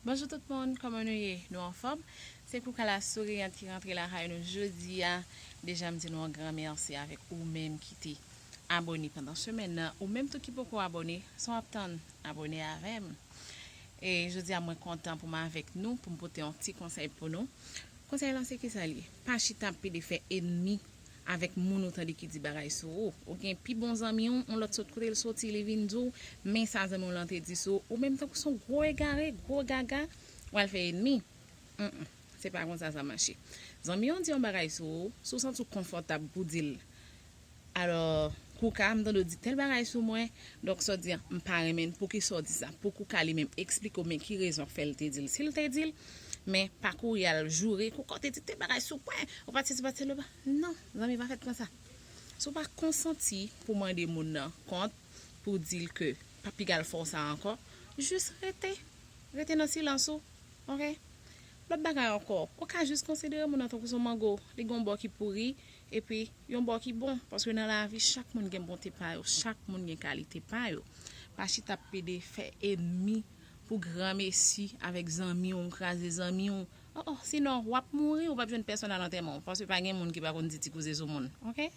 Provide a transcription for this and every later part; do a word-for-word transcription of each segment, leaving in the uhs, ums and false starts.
Bonjou tout moun, kòman nou ye? Nou anfòm? Se Kouka la souriant ki rantre lakay nou jodi a. Deja m di nou yon gran mèsi avèk ou menm ki te abòne pandan semèn nan, ou menm tou ki poko abòne, sa w ap tann, abòne avè m. E jodi a mwen kontan pou m avèk nou, pou m pote yon ti konsèy pou nou. Konsèy lan se kisa l ye? Pa chita ap pede fè ènmi avèk moun ou tande ki di bagay sou ou. Ou gen pi bon zanmi w, yon lòt sot kote l soti, li vin di w, men sa zanmi w lan te di sou ou. Ou menm tankou se yon gwo egare, gwo gaga, w al fè ènmi. Mm, mm. Se pa konsa sa mache. Zanmi w di yon bagay sou ou, si w santi w konfòtab pou di l, alò, Kouka, m tande w di tèl bagay sou mwen, donk sa w di an, m pa renmen l, poukisa w di sa? Pou Kouka li menm eksplike w men ki rezon k fè l te di l. Si l te di l, men pa kouri al joure, Kouka w te di tèl bagay sou mwen, ou pa ti, ti, pa ti, le pa. Non, zanmi, pa fèt konsa. Si w pa konsanti pou mande moun nan kont, pou di l ke pa piga l fè w sa ankò, jis rete. Rete nan silans ou, oke? Lòt bagay ankò, ou ka jis konsidere moun nan tankou se yon mango, li gen yon bò ki pouri, epi yon bò ki bon, paske nan lavi, chak moun gen bonte pa yo, chak moun gen kalite pa yo. Pa chita ap pede fè ènmi pou granmesi avèk zanmi w, kraze zanmi w. Oh, oh, sinon, w ap mouri, ou p ap jwenn pèsonn al antèman w, paske pa gen moun ki pa konn di ti koze sou moun, oke?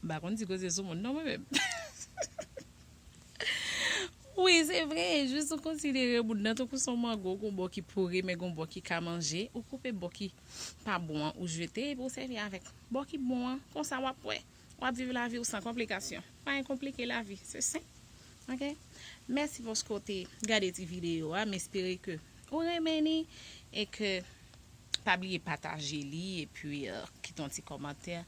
M pa konn di koze sou moun, non, mwen menm. Wi, se vre, jis ou konsidere moun nan tankou se yon mango, gon bò ki pouri, men gon bò ki ka manje, ou koupe bò ki pa bon an, ou jete, epi ou sèvi avèk bò ki bon an, konsa w ap wè. W ap viv lavi w san konplikasyon. Pa gen konplike lavi, se senp. Oke? Mèsi paske w te gade ti videyo a, m espere ke ou renmen li e ke pa bliye pataje li epi, euh, kite yon ti kòmantè,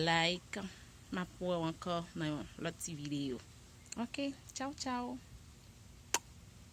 like. M ap wè w ankò nan yon lòt ti videyo. Oke? Tchaw, tchaw!